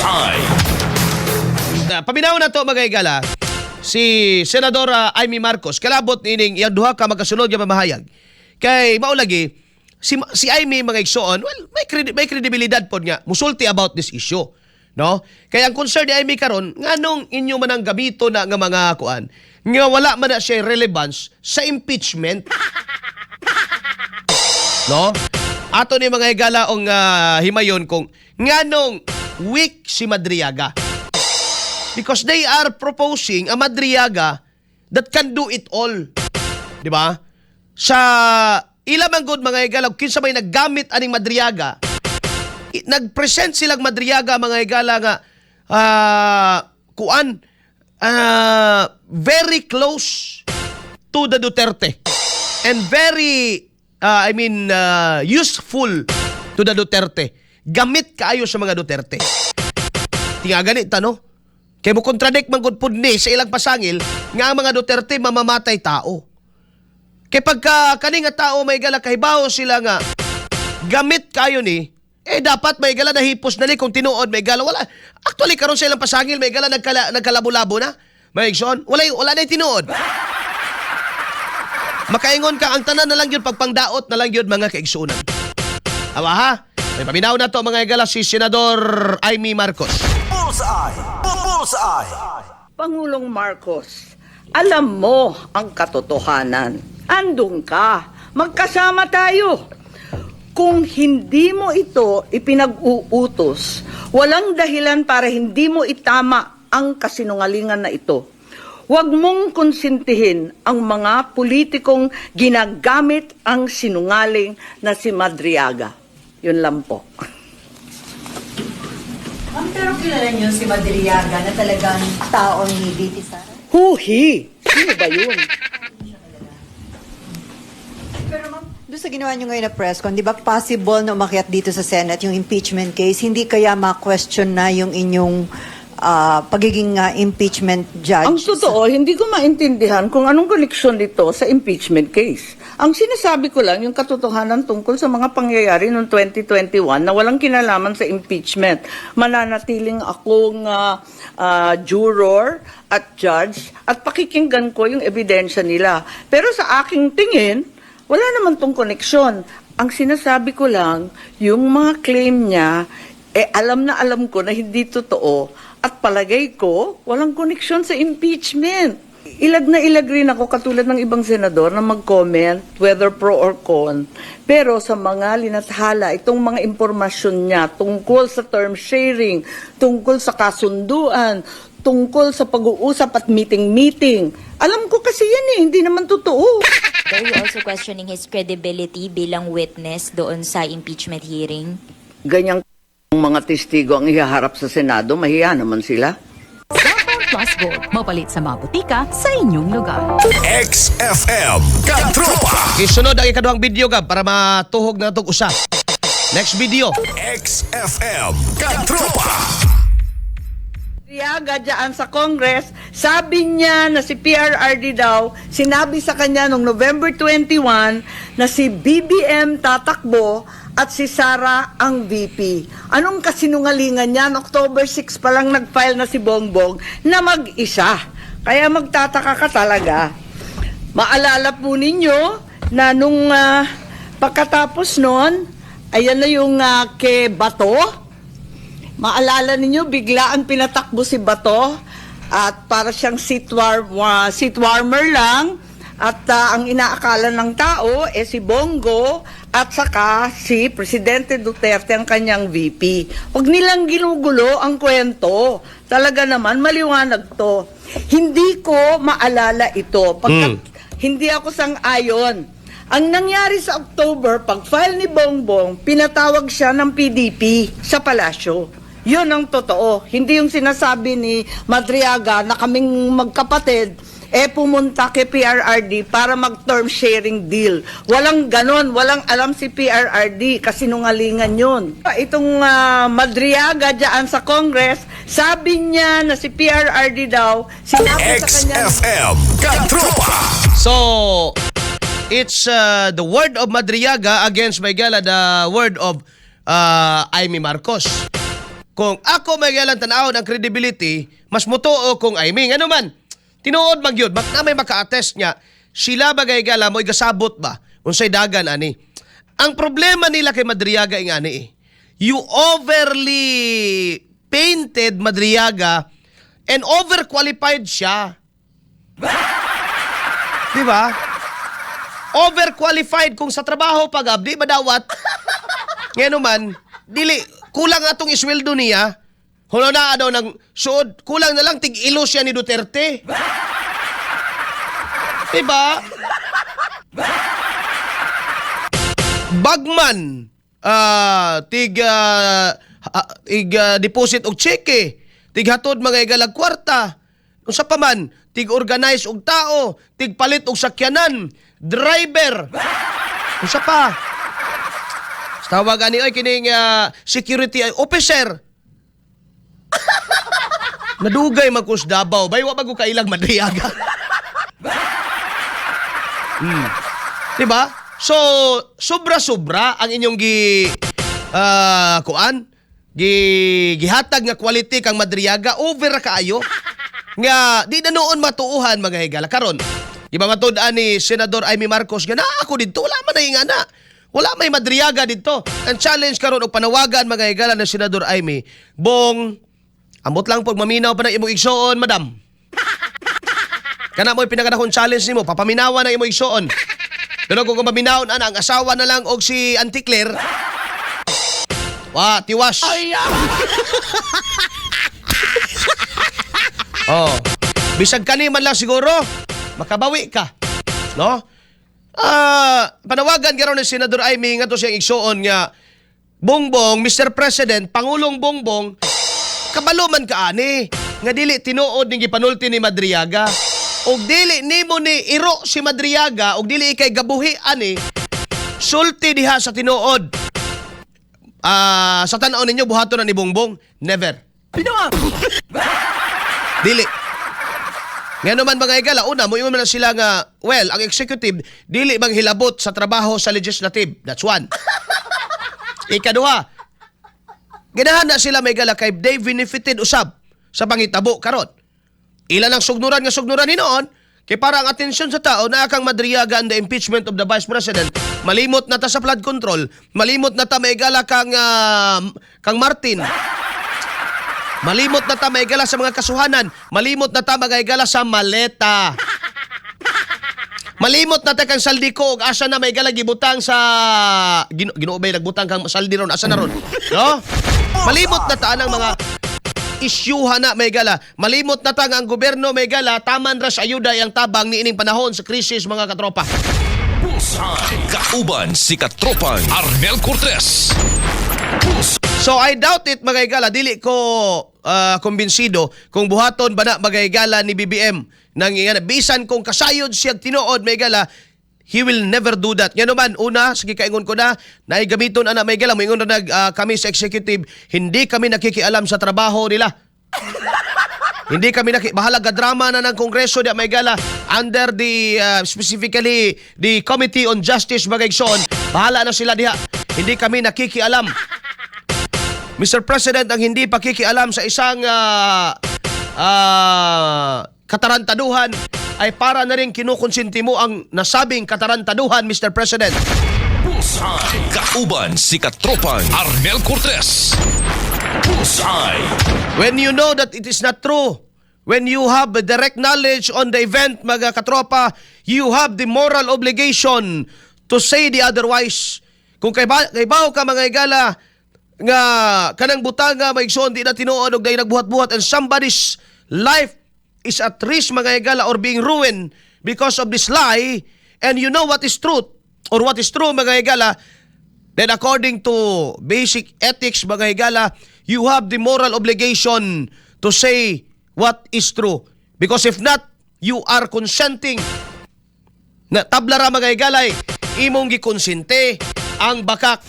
Bullseye. Paminaw na to, mga higala, si Senadora Imee Marcos kalabot nining iyang duha ka magkasunod nga mamahayag. Kay mao lagi si Imee, mga igsoon, well, may kredibilidad pod nga musulti about this issue. No? Kaya ang concern ni Imee karon, nganong inyo man ang gamito na nga mga kuan nga wala man na siya relevance sa impeachment. No? Ato ni, mga higala, ong himayon kung nganong weak si Madriaga. Because they are proposing a Madriaga that can do it all. Di ba? Sa ila man gud, mga higala, kinsa may naggamit aning Madriaga, nag-present silang Madriaga, mga higala, nga kuan very close to the Duterte and very I mean useful to the Duterte. Gamit kaayo sa mga Duterte. Tinga gani ta, no? Kay mo contradict man gud pud ni sa ilang pasangil nga ang mga Duterte mamamatay tao. Kay pagka kani nga tao, may gala, kahibawo sila nga gamit kayo ni, eh dapat may gala nahipos na ni kung tinuod, may gala, wala. Actually, karon sa ilang pasangil, may gala, nagkalabo-labo na. May igsoon, wala na yung tinuod. Makaingon ka ang tanan na lang yun pagpangdaot na lang yun, mga kaigsuonan. Awa ha? May paminaw na to, mga higala, si Senador Imee Marcos. Bullseye. Bullseye. Pangulong Marcos, alam mo ang katotohanan. Andun ka. Magkasama tayo. Kung hindi mo ito ipinag-uutos, walang dahilan para hindi mo itama ang kasinungalingan na ito. Huwag mong konsintihin ang mga politikong ginagamit ang sinungaling na si Madriaga. Yun lang po. Ma'am, pero kilala niyo si Madriaga na talagang tao ni VP Sara? Huhi! Sino ba yun? Pero ma'am, doon sa ginawa niyo ngayon na press con, di ba possible na umakyat dito sa Senate yung impeachment case? Hindi kaya ma-question na yung inyong pagiging impeachment judge? Ang totoo, hindi ko maintindihan kung anong koneksyon dito sa impeachment case. Ang sinasabi ko lang yung katotohanan tungkol sa mga pangyayari noong 2021 na walang kinalaman sa impeachment. Mananatiling akong juror at judge at pakikinggan ko yung ebidensya nila. Pero sa aking tingin, wala naman tong koneksyon. Ang sinasabi ko lang, yung mga claim niya, eh alam na alam ko na hindi totoo at palagay ko, walang koneksyon sa impeachment. Ilag na ilag rin ako katulad ng ibang senador na mag-comment whether pro or con. Pero sa mga linathala, itong mga impormasyon niya tungkol sa term sharing, tungkol sa kasunduan, tungkol sa pag-uusap at meeting-meeting. Alam ko kasi yan eh, hindi naman totoo. Are you also questioning his credibility bilang witness doon sa impeachment hearing? Ganyang mga testigo ang ihaharap sa Senado, mahiya naman sila. Cellphone Plus Gold. Mapalit sa mga butika sa inyong lugar. XFM. Katropa. Isunod ang ikaduhang video, Gab, para matuhog na itong usa. Next video. XFM. Katropa. Madriaga dyan sa Congress, sabi niya na si PRRD daw, sinabi sa kanya noong November 21 na si BBM tatakbo at si Sara ang VP. Anong kasinungalingan niyan? October 6 pa lang nag-file na si Bongbong na mag-isa. Kaya magtataka ka talaga. Maalala po ninyo na nung pagkatapos noon, ayan na yung kay Bato. Maalala ninyo, biglaan pinatakbo si Bato at para siyang seat warmer lang at ang inaakala ng tao eh si Bong Go at saka si Presidente Duterte ang kanyang VP. Huwag nilang ginugulo ang kwento. Talaga naman, maliwanag to. Hindi ko maalala ito. Pagkat hindi ako sang-ayon. Ang nangyari sa October, pag-file ni Bongbong, pinatawag siya ng PDP sa palasyo. Yun ang totoo. Hindi yung sinasabi ni Madriaga na kaming magkapatid eh pumunta kay PRRD para mag-term sharing deal. Walang ganon, walang alam si PRRD kasi nungalingan yun. Itong Madriaga dyan sa Congress, sabi niya na si PRRD daw, sinabi sa kanya XFM. Katropa. So, it's the word of Madriaga against, may gala, the word of Imee Marcos. Kung ako may galang tan-awon ang credibility, mas mutuo kung Imee. Ano man, tinuod man gyud, bak na may maka-attest niya, sila bagay gala mo'y gasabot ba? Unsay dagan ani. Ang problema nila kay Madriaga ingani eh. You overly painted Madriaga and overqualified siya. Di ba? Overqualified kung sa trabaho pag di madawat. Ngayon man, dili kulang atong isweldo niya. Hulo na daw ng suod, kulang na lang tig-ilo siya ni Duterte. Diba? Bagman, tig deposit og cheque, tig hatod mga igalag kwarta. Unsa pa man, tig organize og tao, tig palit og sakyanan, driver. Unsa pa? Tawag ani oy kining security officer. Nadugay magkus Davao, bay wa bago kailang Madriaga. Diba? So, sobra-sobra ang inyong gi kuan, gi gihatag nga quality kang Madriaga, over ra kaayo. Nga di na noon matuuhan, mga higala karon. Di ba matud-an ni Senador Imee Marcos nga naa ako didto, wala man na nga na. Wala may Madriaga didto. Ang challenge karon og panawagan, mga higala, ng Senador Imee, Bong, ambot lang pag maminaw pa ng imong igsoon, madam. Kana mo'y pinakadakong challenge nimo, papaminawa ng imong igsoon. Pero kung maminawon ana ang asawa na lang og si Auntie Claire, wa tiwas. Oh. Bisag kani man lang siguro, makabawi ka. No? Panawagan karon ni Senador Imee ngadto siyang igsuon nga Bongbong, Mr. President, Pangulong Bongbong, kabalo man ka ani nga dili tinuod ning gipanulti ni Madriaga. Og dili nimo ni iro si Madriaga og dili ikay gabuhi ani, sulti diha sa tinuod. Sa tan-aw ninyo, buhaton na ni Bongbong? Never. Dili. Nga naman, mga igala, una, mo man na sila nga, well, ang executive, dili bang hilabot sa trabaho sa legislative. That's one. Ikaduha, ganahan na sila may gala kay they benefited usab sa pangitabo karon. Ilan ang sugnuran nga sugnuran hinoon, kay para ang atensyon sa tao na kang Madriaga and the impeachment of the Vice President, malimot na ta sa flood control, malimot na ta maigala kang Martin, malimot na ta maigala sa mga kasuhanan, malimot na ta maigala sa maleta. Malimot na ta kang Zaldy Co og asa na maigala gibutang sa Ginoo bay nagbutang kang Zaldy ron, asa na ron? No? Malimot na ta ang mga isyuha na may gala. Malimot na ta nga ang gobyerno may gala taman ra sa ayuda ang tabang niining panahon sa krisis, mga katropa. Bullseye. Kauban si Katropang Arnel Cortez. Bullseye. So I doubt it, mga igala, dili ko kumbinsido kung buhaton ba na, mga igala, ni BBM nang ingana bisan kung kasayod siya tinuod, mga igala, he will never do that. Ngano man, una, sige, kaingon ko na, naay gamiton ana, may gala, moingon na nag kami sa executive, hindi kami nakikialam sa trabaho nila. Hindi kami naki bahala ga drama na ng Kongreso di may gala under the specifically the Committee on Justice, mga igsoon. Bahala na sila diha. Hindi kami nakikialam. Mr. President, ang hindi pakikialam sa isang katarantaduhan ay para na rin kinukonsinti mo ang nasabing katarantaduhan, Mr. President. Bullseye. Kauban si Katropang Arnel Cortez. Bullseye. When you know that it is not true, when you have a direct knowledge on the event, mga katropa, you have the moral obligation to say the otherwise. Kung kay bawo ka, mga igala, nga kanang butanga maigsoon di na tinuod og dahil nagbuhat-buhat and somebody's life is at risk, mga igala, or being ruined because of this lie, and you know what is truth or what is true, mga igala, then according to basic ethics, mga higala, you have the moral obligation to say what is true. Because if not, you are consenting. Na tabla ra, mga higalay, imong gikonsente ang bakak.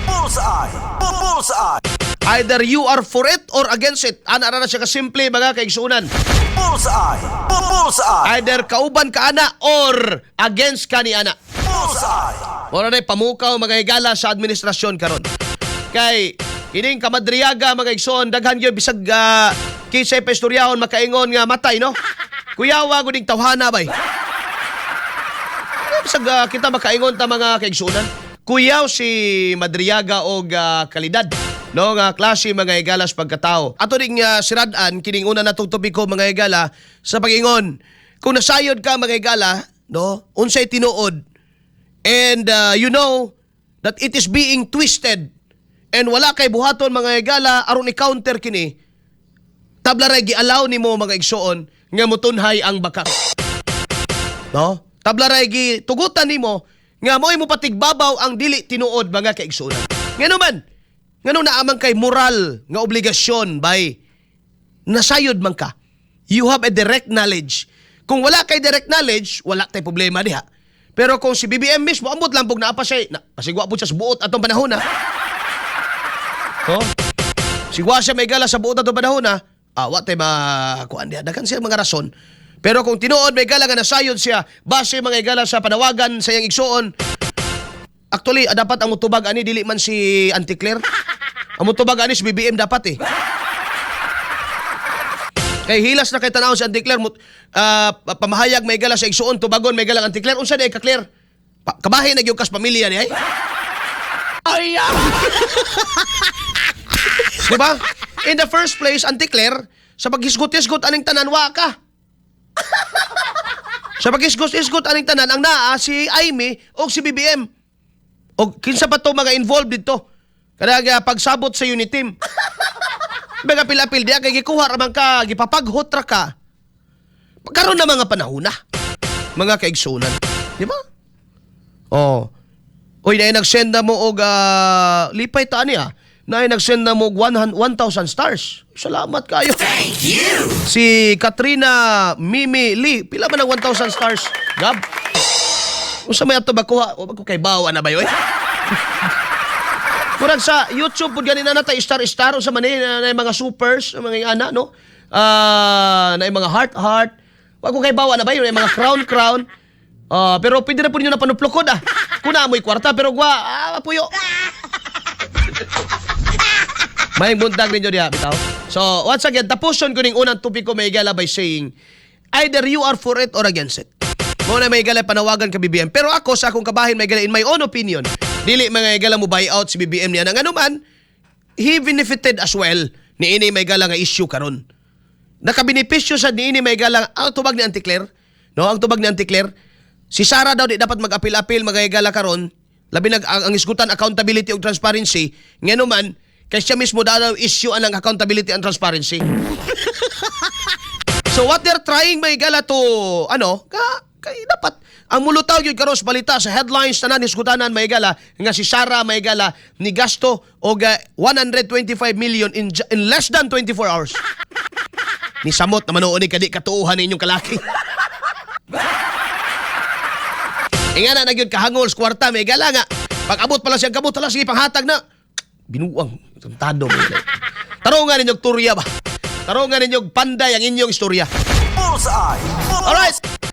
Bullseye. Bullseye. Either you are for it or against it. Ana ra na siya kasimple, mga kaigsunan. Bullseye. Bullseye. Either kauban ka ana or against ka ni ana. Bullseye. Mura na pamukaw, mga higala, sa administrasyon karon. Kay Kining kamadriaga, mga igsoon, daghan gyud bisag kinsay pa istoryahon makaingon nga matay, no? Kuyawa gud ning tawhana bay. Bisag kita makaingon ta, mga kaigsuonan. Kuyaw si Madriaga og kalidad, no, nga klase, mga higalas, pagkatao. Ato ning sirad-an kining una natong topiko, mga higala, sa pag-ingon. Kung nasayod ka, mga higala, no, unsay tinuod and you know that it is being twisted and wala kay buhaton, mga higala, aron i-counter kini, tabla ray gi-allow nimo, mga igsoon, nga mutunhay ang bakak. No? Tabla ray gi tugutan nimo nga mo'y mo patigbabaw ang dili tinuod, mga kaigsuonan. Ngano man? Ngano naa man kay moral nga obligasyon bay, nasayod man ka. You have a direct knowledge. Kung wala kay direct knowledge, wala tay problema diha. Pero kung si BBM mismo, ambot lang pug naa pa siya, na, pasigwa po siya sa buot atong panahon na. Oh? Sigwa siya may gala sa buot atong panahon na. Ah, wa tay makuan diha. Daghan siya mga rason. Pero kung tinuod may gala nga nasayod siya, base, mga igala, sa panawagan sa iyang igsuon. Actually, dapat ang mutubag ani dili man si Auntie Claire. Ang mutubag ani si BBM dapat eh. Kay hilas na kay tanaw si Auntie Claire mut, pamahayag may gala sa igsuon, tubagon may gala ang Auntie Claire. Unsa di ka, Claire? Kabahin na gyud kas pamilya ni ay. Ay! Di ba? In the first place, Auntie Claire, sa paghisgot-hisgot aning tanan, wa ka. Sa paghisgot-hisgot aning tanan, ang naa si Imee o si BBM. O kinsa pa to mga involved dito. Kada pagsabot sa unit team. Mga apil-apil diya kay gikuha ra man ka, gipapaghot ra ka. Karon na mga panahon na, mga kaigsunan. Di ba? Oh. Uy, na nag-send na mo og lipay ta ani ah. Na nag-send na mo og 1,000 stars. Salamat kayo. Thank you. Si Katrina Mimi Lee, pila man ang 1,000 stars? Gab. Unsa may ato ba kuha? O ba ko kay bawa na ba yun? Eh? Murag sa YouTube pud gani na natay star star sa man eh, na mga supers, mga ana, no? Ah, na mga heart heart. Wa ko kay bawa na ba yun, mga crown crown. Ah, pero pwede na po ninyo na panuplokod ah. Kung naa mo'y kwarta pero gwa puyo. May buntag ninyo diha bitaw. So, once again, tapuson ko ning unang topic ko, may gala, by saying either you are for it or against it. Mao na, may gala, panawagan ka BBM. Pero ako sa akong kabahin, may gala, in my own opinion, dili, mga gala, mo buy out si BBM niya. Nga man, he benefited as well ni ini, may gala, nga issue karon. Nakabenepisyo sa niini, may gala, ang tubag ni Auntie Claire. No, ang tubag ni Auntie Claire. Si Sara daw di dapat mag-apil-apil, mga gala, karon. Labi nag ang isgutan accountability ug transparency. Ngano man kay siya mismo daw issue ang accountability and transparency. So what they're trying, may gala, to ano ka kay dapat ang mulutaw gyud karon sa balita, sa headlines, tanan isgutanan, may gala, nga si Sara, may gala, ni gasto og 125 million in less than 24 hours. Ni samot naman ni kadi katuuhan ninyong kalaki. Ingana na gyud kahangol sa kwarta, may gala, nga pag abot pa lang siyang kamot, hala, sige, panghatag na. Binuang tantado mo. Tarungan ninyong turya ba? Tarungan ninyong panday ang inyong istorya. Bullseye. Alright.